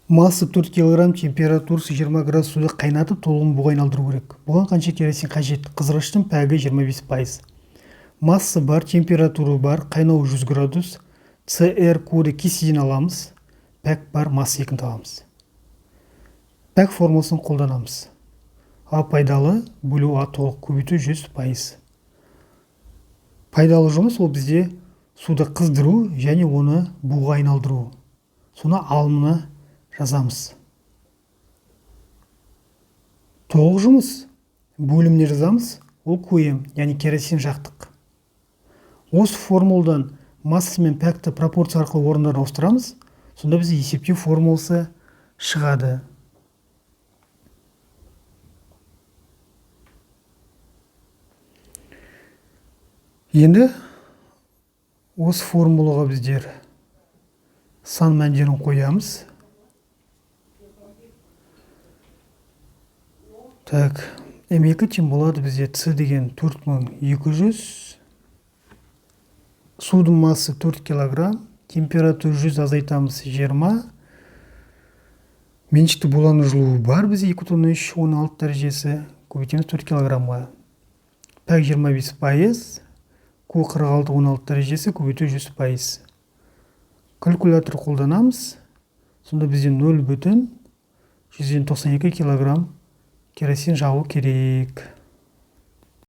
Масса 4 килограмм, температурасы 20 градус суды қайнатып, толығын буға айналдыру керек. Бұған қанша керосин қажет? Қыздырғыштың пәгі 25%. Масса бар, температура бар, қайнау 100 градус. ЦР Q-ді кестеден аламыз. Пәк бар, масса екіні табамыз. Пәк формуласын қолданамыз. А пайдалы бөлу А толық көбейту 100%. Пайдалы жұмыс ол бізде суды қыздыру және оны буға айналдыру. Соны алымына жазамыз. Толық жұмыс бөліміне жазамыз, ол КМ, яғни керосин жақтық. Осы формуладан масса мен пәкті пропорция арқылы орындарын ауыстырамыз, сонда бізде есептеу формуласы шығады. Енді осы формулаға біздер сан мәндерін қоямыз. Так, М2 тең болады бізде С деген 4200, судың массасы 4 килограмм, температура 100 азайтамыз 20, меншікті булану жылуы бар бізде 2,3, 16 дәрежесі, көбейтеміз 4 килограммға. Пәк 25%, Q 46, 16 дәрежесі, көбейту 100%. Калькулятор қолданамыз, сонда бізде 0,192 килограмм керосин жағу керек.